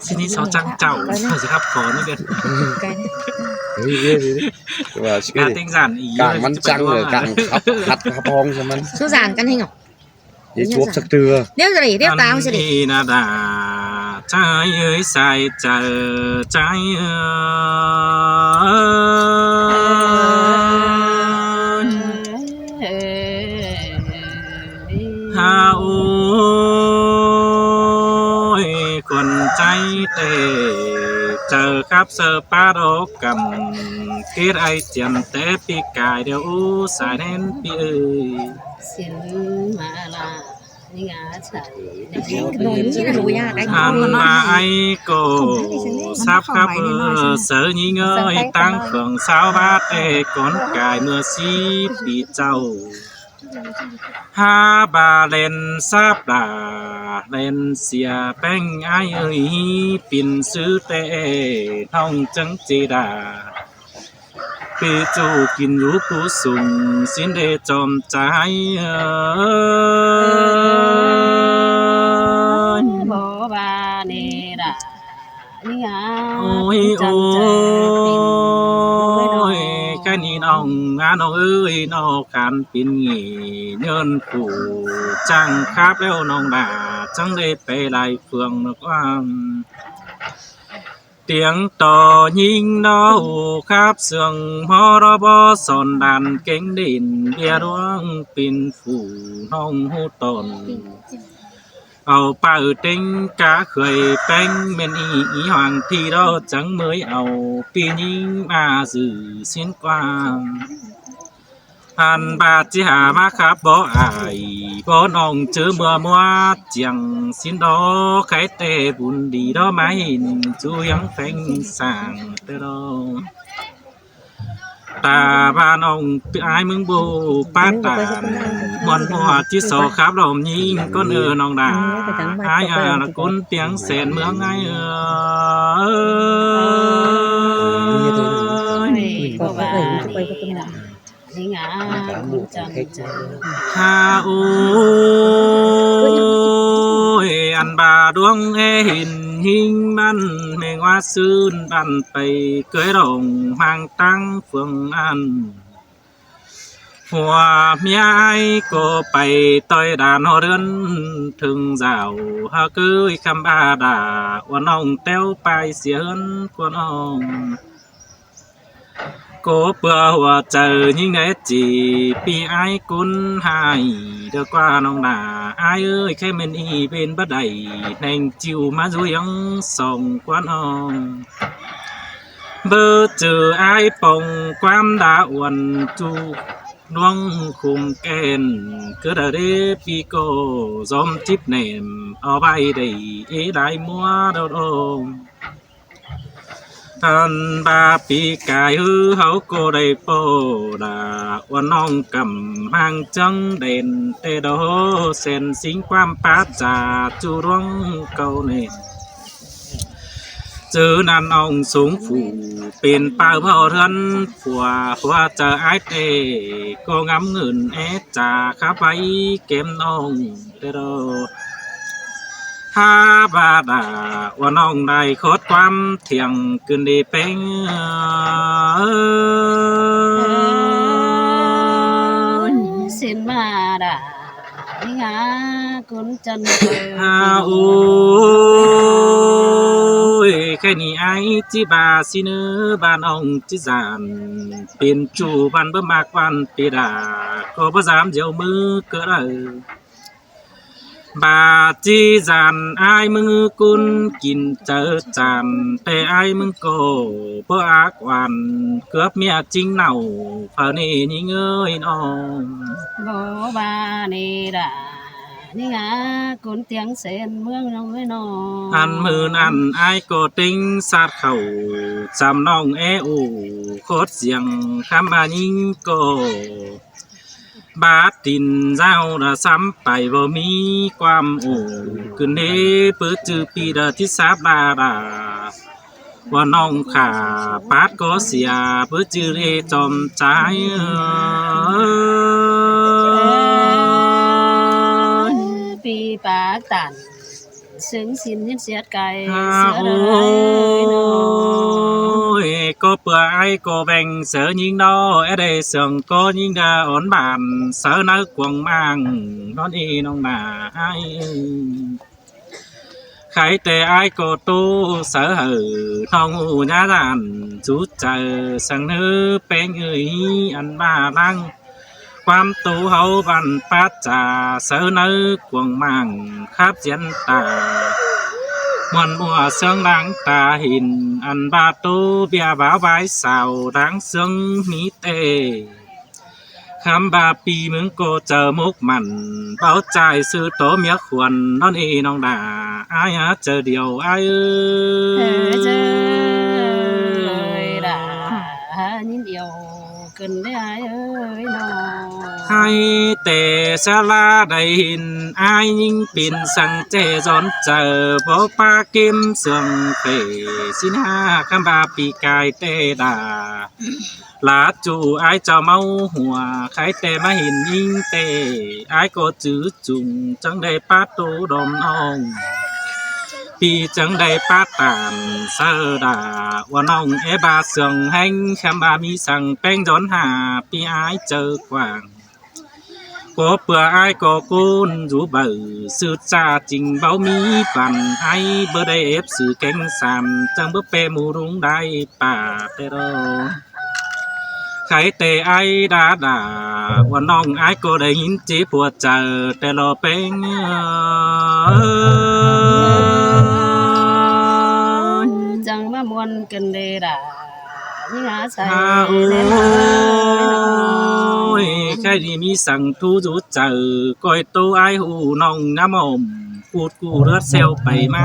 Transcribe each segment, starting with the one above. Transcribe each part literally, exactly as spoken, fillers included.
Xin đi sau chăng chào. Sau sẽ khắp khó như kia. Ê, ê, ê, ê. Và cái Cá này, tinh giản ý cảng là mắn chứ phải chăng đua rồi, mà. Cảng khắp, khắp, khắp hong cho mắn. Su giản căn hình không? Đi chuộc sắc tưa. Nếu rồi, nếu tao sẽ đi. Ăn đi nà đà, trai ơi, sai chào, trai ơi. Ha ôi, khuôn cháy tê, chào khắp sơ pa đô căm, kết ai chiếm té pi cài đeo ú sai nên pi ơi. Xin mà là những ngã chảy. Ăn mà ai cô sắp khắp, ơ, sớ nhí ngơi tăng phường sao bát tê con cài mưa xí pi châu. Ha ba len sáp đà len sia peng ai ơi, pin sư tê nong chăng chi đà. Pi chu kin lũ cú sung xin đê chom trái ơi. Bố ba nê đà. Ôi, ôi, cái ni nong ngã nong ơi, nó khán pin nghỉ nhơn phủ chăng khắp leo nong đà, chăng đê pê lai phường nó quang. Tiếng to nhính nó khắp sương mó đó bó son đàn kéng đền bia đuông pin phủ nong hô tòn. Au pau téng cá khơi péng men y, y hoàng thi đó chăng mới au pi nhính ma dự xin quang. Ăn ba chi hà ma khắp bó ải, bó nong chớ mưa mua chiang xin đó khai tê bún đi đó mái hình chú yắng phanh sàng tê đó. Ta ba nong ai mưng bố pát tàn, muôn mùa chi so khắp lòng nhính con ơ nong đà. Ai à là cún tiếng sen mương ai ơi. Ha ôi, ăn ba đuông ê hình hình bắn mê ngoa sưn bắn pay cưới đồng mang tăng phương ăn. Hùa mía ai cô pay tôi đàn hò đơn thương dạo ha cưới khăm ba đà ua nong téo pay xía hơn ua nong. Cô pưa hùa chào nhính nét chỉ pi ai cún hai được qua nong đà ai ơi khai men y bên bắt đẩy neng chiu má dú yắng sòng quan hong. Bơ chữ ai pòng quam đã uẩn chu luông khung kèn cứ đà đế pi cô dòm chip nèm ao bay đẩy ế đái mua đâu đâu. Ăn ba pi cài hư hấu cô đẩy pô đà uẩn nong cẩm mang chăng đèn tê đô sen sính quam pát trà chu luông câu nèm. Chớ năn ông sống phủ pên pao bao rắn phùa phùa chớ ái tê cô ngắm ngươn é trà khá váy kém nong tê đô. Ha ba đà ua nong đài khót quam thiêng cơn đi péng. Xin ba đà. Ngã cún chân ha ôi. Khay ꞌnị ải ꞌchí ꞌva ꞌsịn ꞌnớ, ꞌva ꞌnọng ꞌchí dản pên ꞌchu ꞌvan báu ꞌmặc ꞌvan pê đa, ꞌcọ báu dám ꞌdiu ꞌmứ ꞌcọ đaư. ꞌVa ꞌchí dản ải ꞌmứng ꞌcốn kin chaư chản, té ải ꞌmứng ꞌcọ báu ác oan, cướp ꞌmía ꞌchính nảu, phaư ꞌnị ꞌnhính ơi ꞌnọng. Báu ꞌva ꞌnị đa, ꞌnhính ꞌcốn tiêng sên ꞌmướng ꞌnọng ơi ꞌnọng. Ăn ꞌmự ꞌnặn ải ꞌcọ ꞌtếng ꞌsặt khảu, chăm ꞌnọng é ổ khót siêng, khắm ꞌva ꞌnhính ꞌcọ bát tin dao đa sắm pay báu ꞌmí ꞌquám ổ. Cứn ꞌnê báu ꞌchư ꞌpi đa ꞌchí sáp đa đa, ꞌva ꞌnọng khả pát ꞌcọ sia báu ꞌchư đé chom chai. Pi pák tản sướng xin hiến siết cay. Ôi, ꞌcọ ꞌpưa ải ꞌcọ ꞌvẹng saư ꞌnhính ꞌnọ, é đảy sương ꞌcọ ꞌnhính đa ón bản saư ꞌnớ cuông ꞌmáng ꞌnọn ꞌnị ꞌnọng đa ải. Khay té ải ꞌcọ ꞌtố saư hảư ꞌnọng ꞌhụ nhá dản dú chaư, săng ꞌnớ ꞌpéng ơi ăn ꞌva ꞌláng ꞌquám ꞌtố ꞌháu ꞌvặn pát cha saư ꞌnớ cuông ꞌmáng khắp diễn tả. Muôn ꞌmua sương ꞌláng ta hên ăn ꞌva ꞌtố ꞌviạk báo vái sao đáng sương ꞌmí tê. Khắm ꞌva ꞌpi ꞌmứng ꞌcọ chaư mốc mẳn, báo chai sư ꞌtố ꞌmía khuôn ꞌnọn ꞌnị ꞌnọng đa ải hả, chaư điêu ải ơi. Ơi, đa ꞌnhính điêu cơn đé ải ơi ꞌnọng. Khay té sa ꞌla đảy hên ải ꞌnhính pên săng ꞌchẹ dón chaư, báu ꞌpá ꞌkém sương khể ꞌsịn hả, khắm ꞌva ꞌpi cai té đa. Lá ꞌchu ải chảu ꞌmáu hua, khay té ꞌmá hên ꞌnhính té, ải ꞌcọ chứ chung chắng đảy pát ꞌtố đom ꞌnọng. ꞌPi chắng đảy pát tản saư đa, ꞌva ꞌnọng é ꞌva sương ꞌhéng, khắm ꞌva ꞌmí săng ꞌpéng dón hả, ꞌpi ải chaư quảng. ꞌCọ ꞌpưa ải ꞌcọ ꞌcốn dú baư, sư cha chính báu ꞌmí păn, ải báu đảy ép sư kéng sam, chắng báu ꞌpẹ mú rung đảy pá té ꞌló. Khay té ải đa đa, ꞌva ꞌnọng ải ꞌcọ đảy hên ꞌchí pua chaư té ꞌló ꞌpéng. Chắng ꞌmá muôn cơn đé đa, ꞌnhính hả sai. Ôi, khay ꞌnị ꞌmí săng ꞌtú dú chaư, ꞌcoi ꞌtố ải ꞌhụ ꞌnọng ꞌnhá mỏm, cút ꞌcú ꞌlượt ꞌséo pay ꞌmá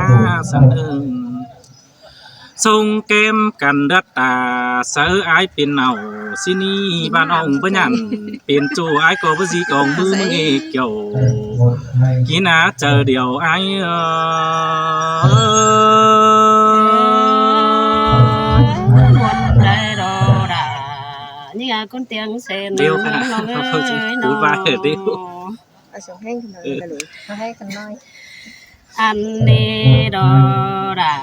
săng ưng. Sông kem căn đắt ta, saư ải pên nảu ꞌsịn ꞌnị, ꞌva ꞌnọng báu nhẳn pên ꞌchu ải ꞌcọ báu dí cong ꞌmứ ꞌmướng ê kiẻo. Kính á chaư điêu ải ơi. Muôn đảy đo đa, ꞌnhính ꞌcốn tiêng sên điêu khả năng ꞌnọng ơi ꞌnọng. Ăn ꞌnị đo đa,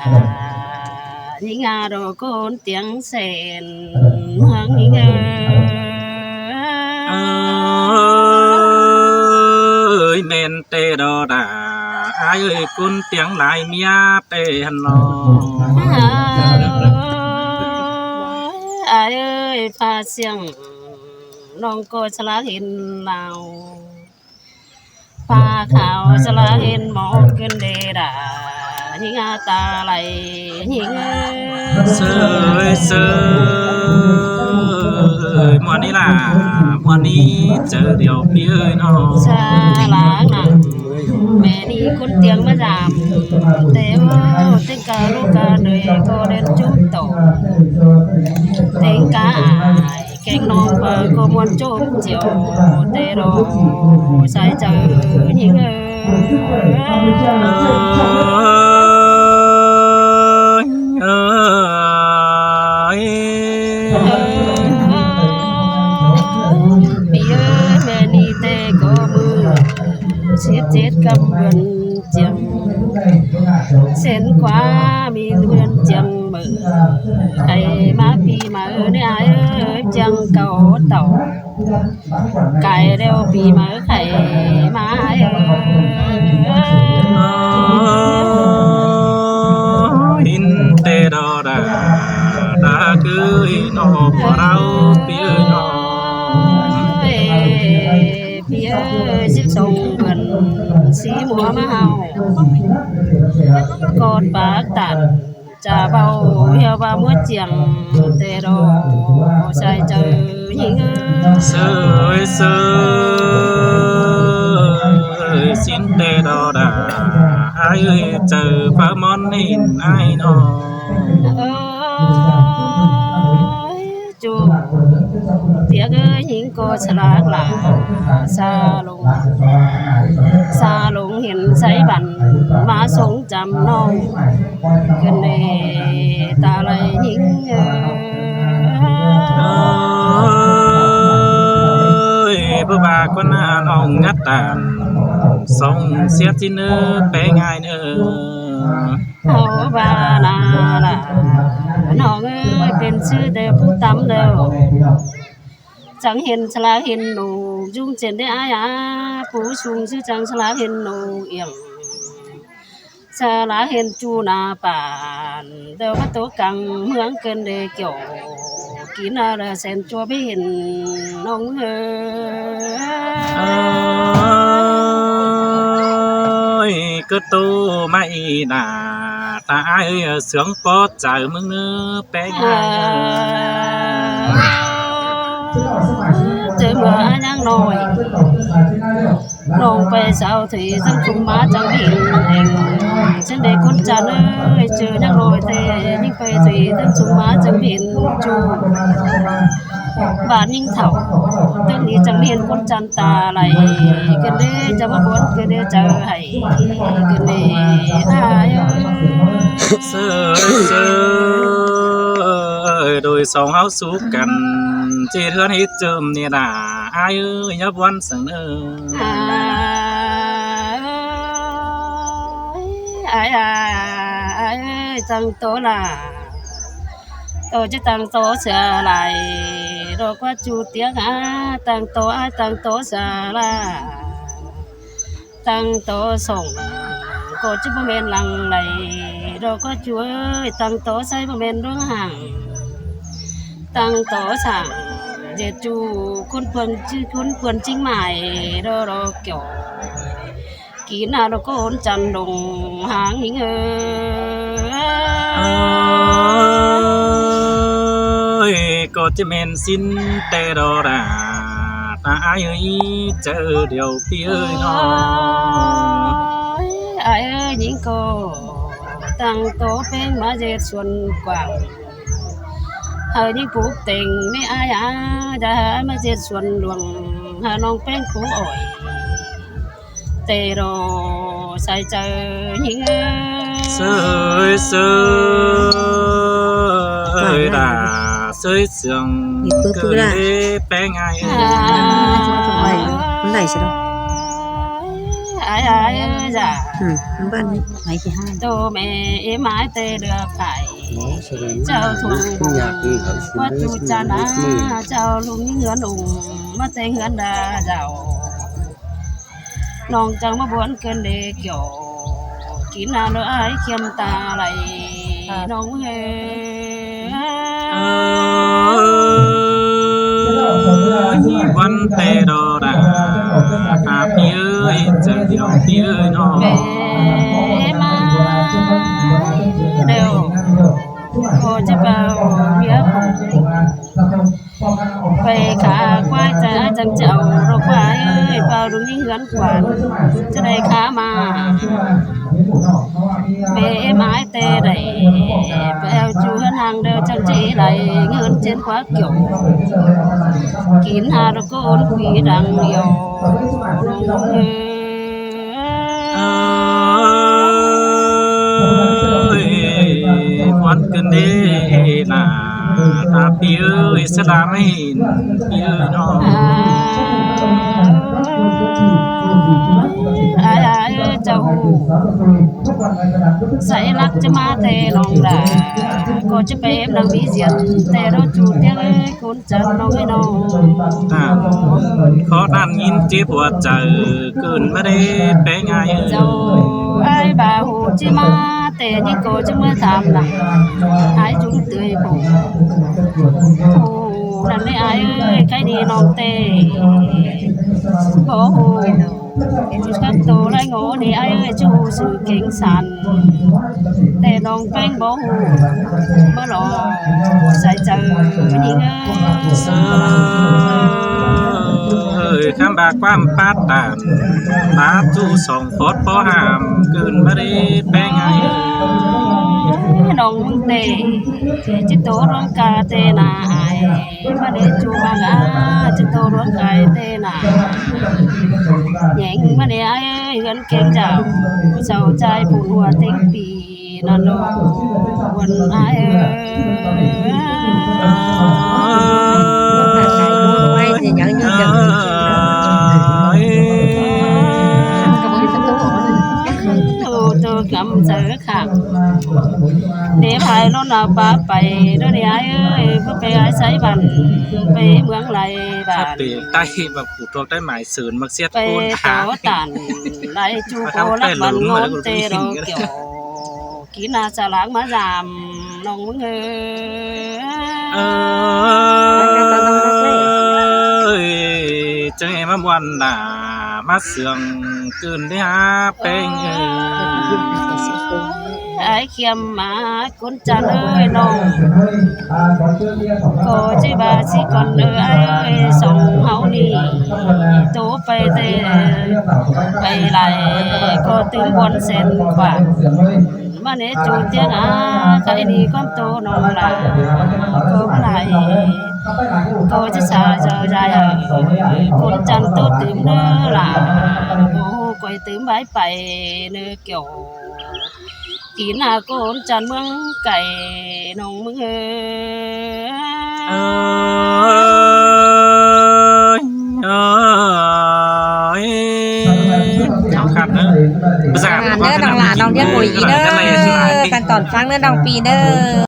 ꞌnhính á đo ꞌcốn tiêng sên ꞌmướng ꞌnhính ơi. Ơi, ꞌmen té đo đa, ải ơi, ꞌcốn tiêng lai ꞌmía té hăn lo. Ải ơi, pha siêng ꞌnọng ꞌcọ chả ꞌla hên lao. Pha khảu chả ꞌla hên mốc cơn đé đa, ꞌnhính á ta lai ꞌnhính ơi. Sơi, sơi, muôn ꞌnị ꞌla, muôn ꞌnị chaư điêu ꞌpi ơi ꞌnọng. Chả ꞌla nẳng, ꞌmen ꞌnị ꞌcốn tiêng ꞌmá dăm, té ꞌmá ꞌtếng cá ꞌlụk cá đuối ꞌcọ đen chum tổ. ꞌTếng cá ải kéng ꞌnọng phaư ꞌcọ muôn chôm chiêu, té đo sai chaư ꞌnhính ơi. Ơi, pi ơi, ꞌmen ꞌnị té ꞌcọ ꞌmự síp chết căm ꞌviạk chiêng. Sên ꞌquá ꞌmí ꞌviạk chiêng ꞌmự, khay ꞌmá pi máư ꞌnị ải ơi, chiêng cáu tảu. Cai ꞌlẹo pi máư khay ꞌmá ải ơi. Ôi, hên sí múa ꞌmá ꞌhụ. ꞌCọt bák tản chaư báu ꞌhiêu ꞌva múa chiêng ꞌtẹ ꞌló sai chaư ꞌnhính ới. ꞌSới ꞌsới ꞌsín ꞌtẹ ꞌló đa, ải ơi, chaư páo ꞌmón ꞌnịn ải ꞌnọ. Ơi, ꞌchu tiếc ới, ꞌnhính ꞌcọ sả ꞌlạ, sa lông, sa lông hên sáy băn ꞌmá sống chăm ꞌnọng, ꞌcọ ꞌnị ta lai ꞌnhính ới. Ơi, báu ꞌva ꞌcốn ꞌnặn ꞌnọng ngắt tản sống sia ꞌchí ꞌnớ, pé ꞌngai ꞌnớ. Hảư ꞌva ꞌna ꞌlạ ꞌnọng ới, pên ꞌsứ ꞌtẹ pú tắm ꞌlẹo. Chắng hên sả ꞌlạ hên ꞌnụ ꞌdung ꞌchện đé ải a, pú sung ꞌsứ chắng sả ꞌlạ hên ꞌnụ iẻng. Sả ꞌlạ hên ꞌchu ꞌna pản, ꞌtẹ ꞌva tó căng ꞌmướng ꞌcơn đê kiẻo. Kí ꞌna ꞌlạ sen ꞌchua báu hên ꞌnọng ới. Ơi, ꞌcứ ꞌtố ꞌmá ꞌnị đa, ta ải ơi, sướng ꞌpó chaư ꞌmướng ꞌnớ, pé ꞌngai ới. Ơi, ꞌchớ ꞌmưa ải ꞌnhắng ꞌnọi ꞌnọng pay sau thủy ꞌdớng sung ꞌmá chắng hên ꞌnhính. ꞌChớ đé ꞌcốn chăn ới, ꞌchớ ꞌnhắng ꞌnọi ꞌtẹ ꞌnhính pay thủy ꞌdớng sung ꞌmá chắng hên ꞌchu. Bản ꞌnhính thảu ꞌtếng ꞌnị chắng hên ꞌcốn chăn ta lai, ꞌcọ ꞌnị chắng ꞌmá bón ꞌcọ ꞌnị chaư hảư, ꞌcọ ꞌnị ải ới. ꞌSới ꞌsới đôi song ꞌháu sú căn, ꞌchí ꞌhướn hít ꞌchưm ꞌnị đa, ải ơi, ꞌnhá bón săng ꞌnớ. Ải ơi, ải ơi, ải ơi, tăng tó ꞌlạ. Tô ꞌchí tăng tó sả lai, ꞌlọ ꞌquá ꞌchu tiếc a, tăng tó ải, tăng tó sả ꞌlạ. Tăng tó sông ꞌcọ ꞌchí báu ꞌmen lăng lai, ꞌlọ ꞌquá ꞌchu ới, tăng tó sáy báu ꞌmen ꞌluống hang. Tăng tó sảng ꞌdệt ꞌchu ꞌcốn ꞌpươn ꞌchí, ꞌcốn ꞌpươn ꞌchính mai, ꞌlọ ꞌlọ kiẻo. Kí ꞌna ꞌlọ ꞌcốn chăn lông háng ꞌnhính ới. Ơi, ꞌcọ ꞌchí ꞌmen ꞌsín ꞌtẹ ꞌló đa, ta ải ơi, ꞌchớ điêu ꞌpi ới ꞌnọ. Ơi, ải ơi, ꞌnhính ꞌcọ tăng tó ꞌpéng ꞌmá ꞌdệt suôn quảng. Hảư ꞌnhính pú têng ꞌnị ải a, ta hảư ꞌmá ꞌdệt suôn luông, hảư ꞌnọng ꞌpéng pú ỏi. ꞌTẹ ꞌló sai chaư ꞌnhính ới. ꞌSới ꞌsới đa, ꞌsới sương ꞌcứ đé pé ꞌngai ới. Ải ải ới, dả. Tô mẹ êm ải ꞌtẹ ꞌlưạk phải. Chảu thuông ꞌquá ꞌchu chăn a, chảu ꞌlum ꞌnhính ꞌhướn ung, ꞌmá ꞌtẹ ꞌhướn đa dảu. ꞌNọng chắng ꞌmá bón ꞌcơn đê kiẻo, kí ꞌna ꞌlọ ải khiêm ta lai ꞌnọng ới. Ơi, bón ꞌtẹ ꞌló đa, ta ꞌpi ới, chaư điêu ꞌpi ới ꞌnọ. Mẹ ꞌmá điêu, ꞌcọ ꞌchí pao ꞌviạk pay khả ꞌquái chaư chắng chảu ꞌlọ ꞌquá ới, pao đu ꞌnhính ꞌhướn quán, ꞌchớ đảy khả ꞌmá. Mẹ êm ải ꞌtẹ đảy, pao ꞌchu ꞌhướn hang điêu chắng ꞌchí lai, ꞌngớn ꞌchiến ꞌquá kiẻo. Kí ꞌna ꞌlọ ꞌcốn quí đang điêu. Ơi, bón ꞌcơn đê ꞌna, ta ꞌpi ới, sả ꞌlạ ꞌmá hên ꞌpi ới ꞌnọ. Ải ải ơi, chảu ꞌhụ sai lắc ꞌchớ ꞌmá ꞌtẹ ꞌnọng đa, ꞌcọ ꞌchí pay êm đang bí diên ꞌtẹ ꞌló ꞌchu tiếc ới, ꞌcốn chăn ꞌnọng ới ꞌnọng. Khót ꞌnặn ꞌnhính chếp ꞌhua chaư, ꞌcứn ꞌmá đé pé ꞌngai ới. Chảu ải, ꞌva ꞌhụ ꞌchí ꞌmá ꞌtẹ ꞌnhính ꞌcọ ꞌchí ꞌmá tham nẳng ải dú tưới phủ. Phủ ꞌnặn ꞌnị ải ới, cái đi ꞌnọng ꞌtẹ báu ꞌhụ. Khắc tô ꞌPéng ꞌnị ải ơi, ꞌchu sư kéng san, té ꞌnọng ꞌpéng báu ꞌhụ, ꞌmá lỏ sai chaư ꞌnhính ơi. ꞌChớ ꞌcắm ꞌva ꞌquám pát tản, pát ꞌchu song phót báu hảm, ꞌcứn ꞌmá đé ꞌpéng ải ơi. ꞌNọng ꞌmứng té, ꞌchí tô ꞌluống ca té nả ải, ꞌmá đé ꞌchu ꞌmá ꞌngá, ꞌchí tô ꞌluống ca té nả. ꞌNhéng ꞌmá đé ải ơi, ꞌhướn kéng dảo, sau ꞌchái phôn hua ꞌtếng pi, ꞌnặn ꞌnọ, ꞌquám ải ơi. Ôi, thì nhớ như kiểu ôi, tô tô cắm giờ khẳng. Đế phai ꞌlốn ꞌnạ ꞌpá pay, ꞌnọ đế ải ơi, ꞌpá pay ải Sài Bản, pay ꞌmướng Lai Bản. Sắp pay ꞌTáy ꞌva phủ thuộc ꞌTáy mải sưn ꞌmặc xiết ꞌpá ꞌcốn kéo tản, lai ꞌchu ꞌpá cô lắc ꞌmắn ꞌlốn té ꞌló kéo. Kí ꞌnạ sa láng ꞌmá dăm, ꞌnọng ꞌmứng ơi. Ơi, ꞌchớ ꞌmá ꞌmuôn nả, ꞌmá sương ꞌcứn đé hả ꞌpéng ơi. Ải khiêm ꞌmá ꞌcốn chăn ơi ꞌnọng. ꞌCọ ꞌchí ꞌva ꞌchí ꞌcọn ơi ải ơi, song ꞌháu ꞌnị, tô pay té, pay lai, ꞌcọ tứm ꞌbuôn sen quảng. ꞌMá đé ꞌchu ꞌtiếng ꞌnạ, khay ꞌnị ꞌquám tô ꞌnọng lả, ꞌcọ ꞌmá lai, ꞌcọ ꞌchí sa dau dai ải, ꞌcốn chăn tô tứm ꞌnớ lả, ꞌcọ ꞌcoi tứm bái pay ꞌnớ kéo. Kí ꞌnạ ꞌcốn chăn ꞌmướng cay, ꞌnọng ꞌmứng ơi. Ơi, ơi, chào khăn ꞌnớ. ꞋNọng lả ꞌnọng ꞌtiếng ꞌcối ꞌnị ꞌnớ, căn tỏn ꞌphắng ꞌnớ ꞌnọng ꞌpi ꞌnớ.